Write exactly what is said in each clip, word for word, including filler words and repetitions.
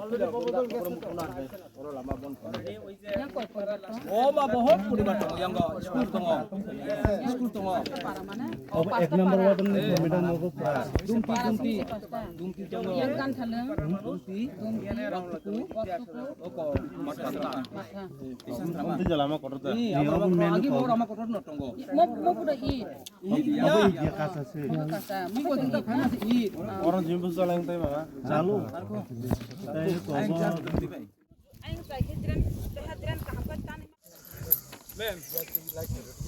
O ma bohot poribar tongo, yango school tongo, school tongo. Obo ek number ward ni kilometer nogo. Dumti, dumti, dumti tongo. Dumti, dumti, oko, matha. Dumti jala ma kotor da. Agi bor ama kotor no tongo. Mo, mo pura i. Abo iya kasa se. Kasa, mo pura i. Oro jimbu jalang tai mama. Chalo. Ma'am,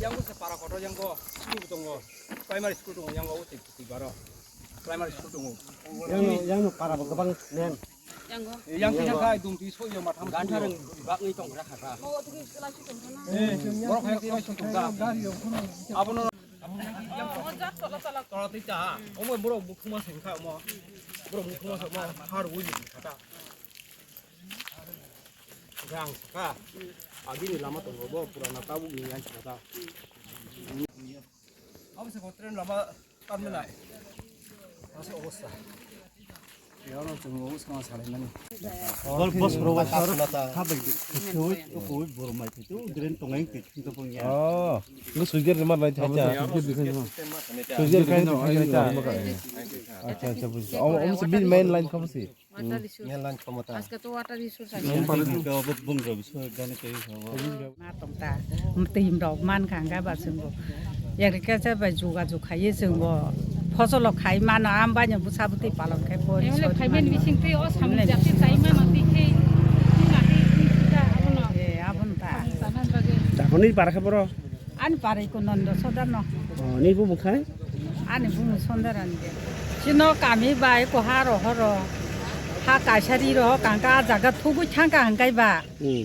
yango se para kotor yango school tongo, primary school tongo, yango o twi baro primary school tongo. Yang yang para bang bang nen. Yang kisa khai dum twi soyo matham. Ganthar bagwi tong ra kha. Borok hai twi soyo tong da. Abono. Tola twi ta. Omo borok bukhuma sengkha omo. Borok bukhuma sengkha har wi kha ta. Yang saka. Agini lama tongo bo purana tabuk ni yang saka. Abo se train lama tamnai. Ase obosta. Yaro chungo obosta ma salai mani. Bol bos ro bos ro. Khabai. Koi koi bor mai tu drain tongai tu tu pun ya. Oh, ngu sujer mar lai thaja. Sujer kai no ai ta. Acha acha bujhi. Om om se bin main line khabu si. Mata lisu. Yang lang khomota. Aska to water lisu sa. Yang paling ke obo bung rok so gane ke obo. Ma tong ta. Mtihim rok man khang ga ba sung bo. Yang rika cha ba juga ju khaye sung bo. Phosolo khai mano am ba nya busa buti palon khai pori. Yang le khai men bising te o sam jati tai ma ma ti khe. Ti ma ti ti ta abono. E abon ta. Sanan bage. Dakoni para khe boro. Ani parai ko nondo sodar no. Oh, ni bu bukhai? Ani bu sondar ani de. Chino kami bai ko ha ro horo. Ha kaisari ro kangka jaga thugu thangka hangkai ba. Hmm.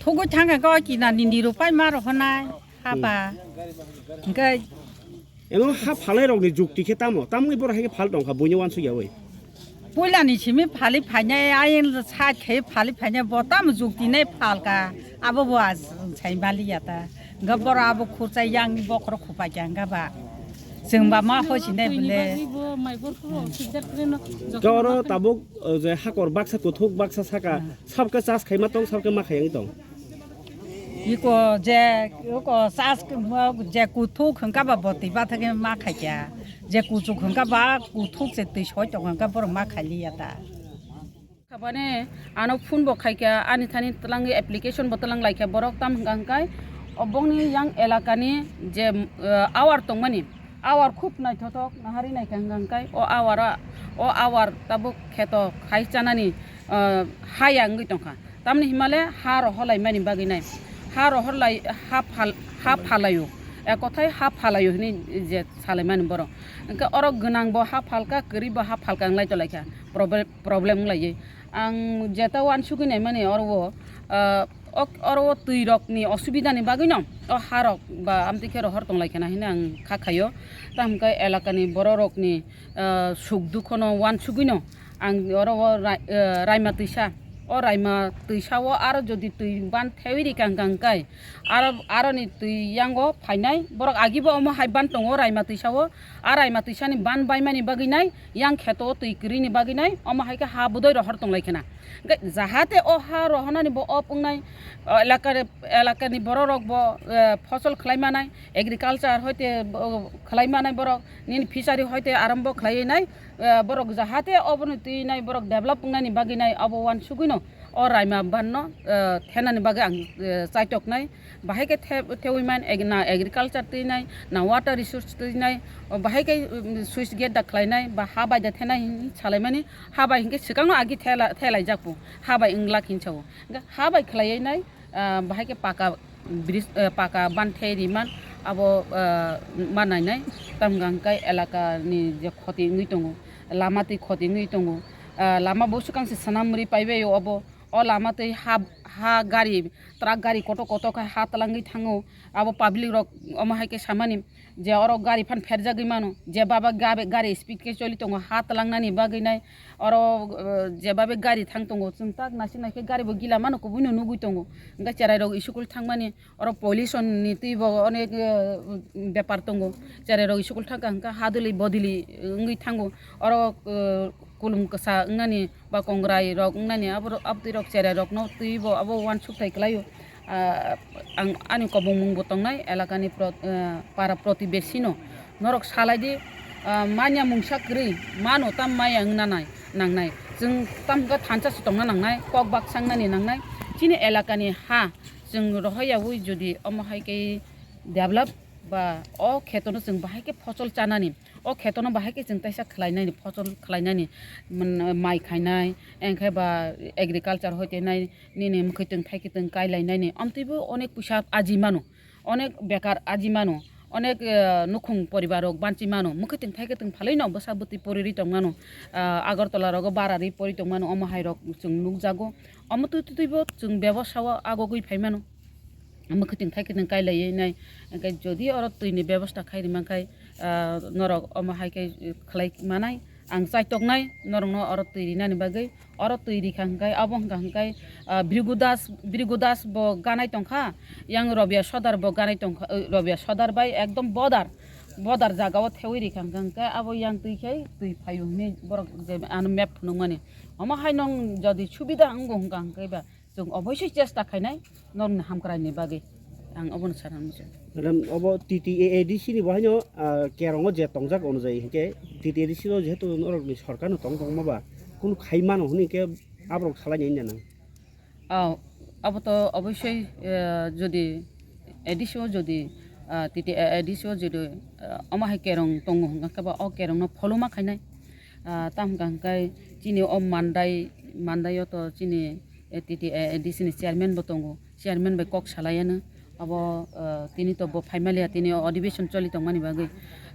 Thugu thangka ko kina ni ni rupai ma ro honai. Ha ba. Hingkai. Eno ha phalai rok ni jukti khe tamo? Tamni boro hai khe phal tongkha buino wansuk yawi. Puila ni simi phali phainai, ayen sa khe phali phainai, bo tam jukti nai phalka, abo bo as sai mali ya ta. Ga boro abo khurchai yang ni bokhro khupai kya ga ba. Chwng ba ma hosi nai bole. Ga oro tabuk, uh, je hakor baksa kuthuk baksa saka, sabke chas khaima tong, sabke ma khayang tong. Iko je, iko sas, je kuthuk hwnkha ba botwi bathagwi ma khaikha. Je kuchuk hwnkha ba kuthuk se twi soi tongo hwnkha borok ma khailiya ta. Khabani ano phone bo khaikha, ani thani twlangwi application bo twlang laikha borok, tam hwnkha hwnkhe obongni yang elakani je, eh, awar tongmani, awar khub naithothok nahari naikha hwnkha hwnkhe o awara, o awar tabuk kheto khai chanani, eh, haya wngwi tongkha. Tamni himale ha rohorlaimani bagwi nai. Ha rohorlai, ha phal, ha phalaio. Ek kothai ha phalaio hinwi je salaimani borok. Hwnkhe oro gwnangbo ha phalka, kwrwibo ha phalka wng lai tonglaikha. Proble-, problem wng laiwi. Ang jeta wansugwi naimani oro o, ah, ok, oro o twi rokni osubidani bagwino o ha rok ba amtwi khe rohor tonglaikha na hinwi ang kha khaio. Tamo khe elakani borok rokni, ah, suk dukhono wansugwino ang oro o rai-, eh, Raima twisa, o Raima twisa o aro jodi twi ban thewi rikha hwnkha hwnkhe aro, aroni twi yango phainai borok agibo omo hai ban tongo Raima twisa o, a Raima twisani ban baimani bagwi nai yang kheto o twi kwrwini bagwi nai omo hai khe ha bwdoi rohor tonglaikha na. Hwnkhe jahate o ha rohornani bo op wngnai, o elakare-, elakani borok rok bo, eh, phosol khlai manai, agriculture hoite bo khlai manai borok, nini fishery hoite arambo khlaiwi nai, eh, borok jahate obono twi nai borok develop wngnani bagwi nai abo wansugwino o Raima banno, eh, thenani bagwi ang, eh, chaitoknai. Bahai khe the-, thewi man ag-, na agriculture twi nai, na water resource twi nai, o bahai khe, um, switch gate da khlai nai, ba ha bai da thenai hinwi salaimani, ha bai hinkhe swkangno agi thela-, thelaijak bo, ha bai wng glak hinwi sao. Hwnkhe ha bai khlaiwi nai, ah, bahai khe paka bridge, eh, paka ban thai riman abo, eh, ma nainai. Tamgang kai elaka ni je khoti wngwi tongo, lama twi khoti wngwi tongo. Ah, lama bo swkang se swnam ri paibai obo. O lama twi ha, ha gari, truck gari kotor kotor khe ha twlangwi thango. Abo public rok omo hai khe samani. Je oro gari phan pherjagwi mano, je baba gabe-, gari speed khe choli tongo, ha twlangnani bagwi nai oro, eh, je babe gari thang tongo, chwng tak naisik naikhe gari bo gila mano, kubui no nugwi tongo. Hwnkhe cherai rok school thangmani, oro pollution ni twi bo onek, eh, bepar tongo. Cherai rok school thangkha hwnkhe hadwli bodili wngwi thango, oro, eh, kulum kwsa wngnani ba kongrai rok wngnani abo, abtwi rok cherai rokno twibo abo uansukthai kwlaio. Ah, ang ani kobongmung bo tongnai elakani pro-, ah, para protibeshino norok salaidi, ah, manya mungsa kwrwi mano tam maya wngna nai nangnai. Chwng tam hwnkha thansa se tongna nangnai, kok baksa wngnani nangnai. Chini elakani ha chwng rohoryawi jodi omo hai khe develop ba o khetono chwng bahai khe phosol chanani, o khetono bahai khe chwng taisa khlainani, phosol khlainani, mm, mai khainai, engkhe ba agriculture hoite nai, nini mwkhwtwng thaikitwng kailainani, amtwibo onek puisa aji mano, onek bekar aji mano, onek, eh, nukhung poribar rok banchi mano, mwkhwtwng thaikitwng phalaino bwsa bwtwi porirwi tongmano, ah, Agartala rogo bararwi pori tongmano, omo hai rok chwng nukjago. Omo twi twibo chwng bebosao agogwi phaimano. Mwkhwtwng thaikitwng kailaiwi nai, hwnkhe jodi oro twini bebosta khai rwmang khai, ah, norok omo hai khe khlai manai, ang chaitoknai norokno oro twi rinani bagwi. Oro twi rikha hwnkhe abo wngkha hwnkhe, ah, Bhrigu Das, Bhrigu Das bo ganai tongkha, yang Robia Sodar bo ganai tongkha, eh, Robia Sodar bai ekdom bodar, bodar jagao thewi rikha hwnkhe abo yang twi khai twi phaio hwnwi borok je ano map phunukmani. Omo hai nong jodi subida wngo hwnkha hwnkhe ba, chwng oboisoi chesta khainai norokni hamkraini bagwi, ang obono sana muchung. Madam, obo T T A A D C ni bo haino, ah, kerongo je tongjak onujai hinkhe T T A A D C no jehetu norokni sorkarno tong tongma ba kunu khai mano hwnwi khe aborok salai nai nang. Oh, abo to oboisoi, eh, jodi A D C o jodi, ah, T T A A D C o jodi, ah, omo hai kerong tongo hwnkha khe ba o kerongno follow ma khainai. Ah, tam hwnkha hwnkhe chini o Mandai, Mandai o to chini, eh, T T A A D C ni chairman bo tongo, chairman bai kok salaiano. Abo, eh, tini to bo phaimaliya, tini o adhibeshon choli tongmani bagwi.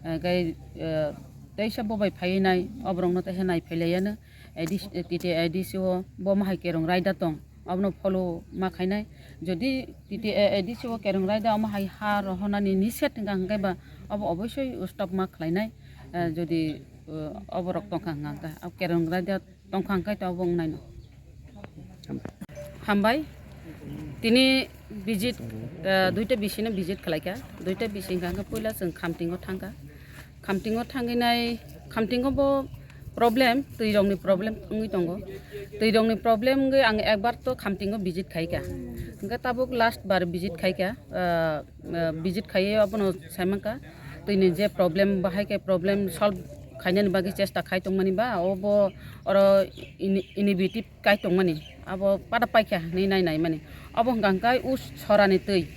Eh, gai, eh, teisa bo bai phaiwi nai, oborokno teisa nai phailaiano. A D C, T T A A D C o bo ma hai kerong raida tong, abono follow ma khainai. Jodi T T A A D C o kerong raida omo hai ha rohornani niset hwnkha hwnkhe ba abo oboisoi stop ma khlainai. Eh, jodi, eh, oborok tongkha hwnkha hwnkhe, abo kerong raida tongkha hwnkhe to abo wngnaino. Hambai. Tini visit, eh, duita bisino visit khlaikha. Duita bisi hwnkha hwnkhe puila chwng Khamtingo thangkha. Khamtingo thangwi nai, Khamtingo bo problem, twi rokni problem wngwi tongo. Twi rokni problem wngwi ang ekbar to Khamtingo visit khaikha. Hwnkhe tabuk last bar visit khaikha. Ah, ah, visit khaiwi abono saimankha, twini je problem, bahai khe problem solve khainani bagwi chesta khai tongmani ba, obo oro ini-, innovative kai tongmani, abo pada paikha hinwi nai naimani. Obo hwnkha hwnkhe o sorani twi,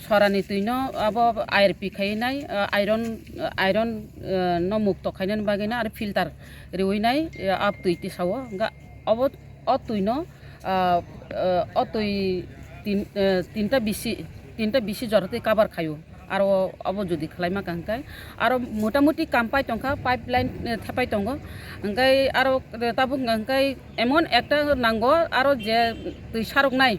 sorani twino abo I R P khaiwi nai, ah, iron, ah, iron, ah, no mukto khainani bagwi no aro filter riwi nai, ah, a twi tisao. Hwnkha obo o twino, ah, ah, o twi tin-, ah, tinta bisi, tinta bisi jora twi cover khaio. Aro obo jodi khlaima kaham khe, aro motamuti kam pai tongkha, pipeline, eh, thepai tongo. Hwnkhe aro tabuk hwnkhe emon ekta nango, aro je twi saroknai,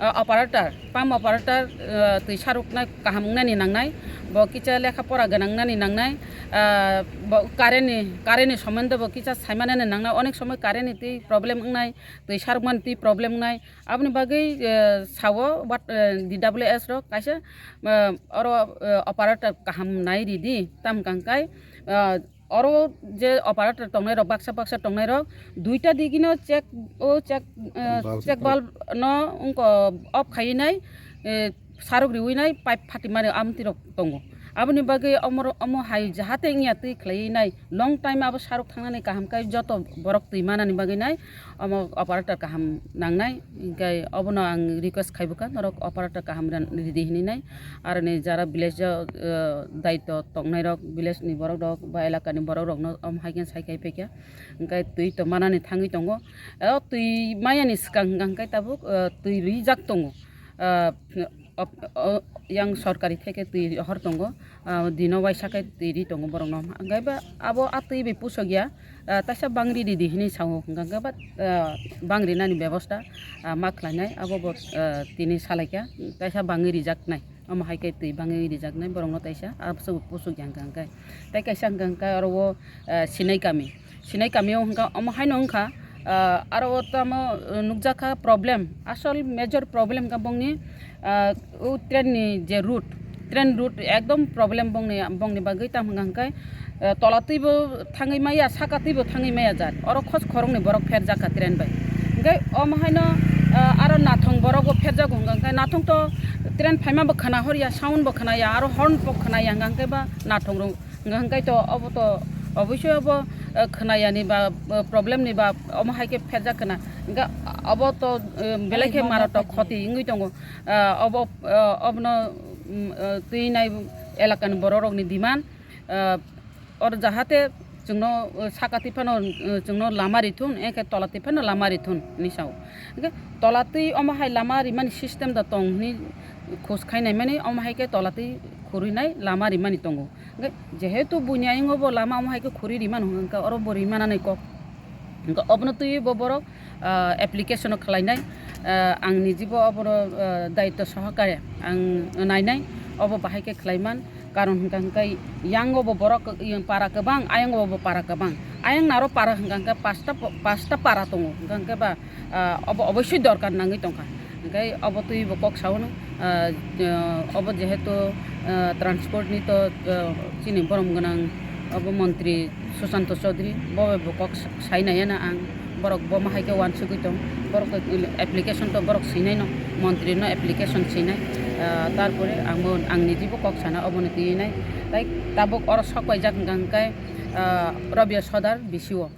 ah, operator, pump operator, ah, twi saroknai kaham wngnani nangnai, bo kisa lekha pora gwnang wngnani nangnai, ah, bo current ni, current ni somondo bo kisa saimanani nangnai, onek somoi current ni twi problem wngnai, twi sarokmani twi problem wngnai, aboni bagwi, eh, sao, but, eh, D W S rok kaisa, eh, oro, eh, operator kaham nai ridi, tam hwnkha hwnkhe, eh, oro je operator tongnai rok, baksa baksa tongnai rok, duita digino check, o check, eh, bulb check bulb no wngko off khaiwi nai, eh, sarok riwi nai pipe phatimani amtwi rok tongo. Aboni bagwi omo ro-, omo hai jahate wngya twi khlaiwi nai. Long time abo sarok thangnani kaham khe joto borok twi manani bagwi nai omo operator kaham nangnai, hinkhe obono ang request khaibukha norok operator kaham ran-, ridi hinwi nai. Aroni jara village o, eh, daityo tongnairok, village ni borok rok ba elaka ni borok rokno omo hai khe sai khai phaikha, hinkhe twi to manani thangwi tongo. O twi mayani swkang hwnkha hinkhe tabuk, eh, twi rijak tongo. Ah, op-, o, yang sorkari theke twi rohor tongo, ah, dino waisa khe twi ri tongo borokno. Hwnkhe ba abo a twi bai pusok ya, ah, taisa bangri ridi hinwi sao, hwnkha khe ba, ah, bangri nani bebosta, ah, ma khlainai, abo bo, ah, tini salaikha, taisa bangwi rijaknai, omo hai khe twi bangwi rijaknai borokno taisa, abo se bo pusok ya hwnkha hwnkhe. Tei kaisa hwnkha hwnkhe oro o, ah, Sinai kami. Sinai kami o hwnkha, omo haino wngkha, ah, aro o tamo, uh, nukjakha problem, asol major problem kha bongni, ah, o train ni je route, train route ekdom problem bongni, bongni bagwi, tamo hwnkha hwnkhe eh, tola twi bo thangwi maya, saka twi bo thangwi maya jat. Oro khos khoroknwi borok pherjak kha train bai. Hwnkhe omo haino, eh, aro nathong borok bo pherjago hwnkha, hwnkhe nathong to train phaima bo khna horya, sound bo khna ya, aro horn bo khna ya, hwnkha hwnkhe ba nathong rok, hwnkha hwnkhe to obo to obosoi obo, eh, khna yani ba, eh, problem ni ba omo hai khe pherjak khna. Hwnkhe obo to, eh, belai khe maratok khoti wngwi tongo. Ah, obo, ah, obono, mm, ah, twi nai elakani bororokni demand, ah, oro jahate chwngno, ah, saka twi phano, ah, chwngno lama rithun, eke tola twi phano lama rithun hinwi sao. Hwnkhe tola twi omo hai lama rimani system da tong hinwi khoj khai naimani, omo hai khe tola twi khurwi nai lama rimani tongo. Hwnkhe jehetu buini ayung obo lama omo hai khe khurwi rimano hwnkhe oro bo rimanani kok. Hwnkhe obono twiwi bo borok, ah, application o khlainai, ah, ang nijibo obono, ah, daityo sohokare ang nainai, obo bahai khe khlaiman, karon hwnkha hwnkhe yang obo borok, para kwbang, ayang obo para kwbang, ayang naro para hwnkha hwnkhe pasta, pasta para tongo, hwnkha hwnkhe ba, ah, obo oboisoi dorkar nangwi tongkha. Hwnkhe obo twiwi bo kok sao no, ah, ah, obo jehetu, ah, transport ni to, ah, chini borom gwnang obo montri Susanto Chaudhary, bo bai bo kok sa-, sai nai ya na ang, borok bo ma hai khe uansugwi tong, borok application to borok swinai no, montri no application swinai, ah, tarpore ang bo ang nijibo kok sana obo ni twi nai, tai tabuk oro sok paijak hwnkha hwnkhe, ah, Rabia Sodar B C O.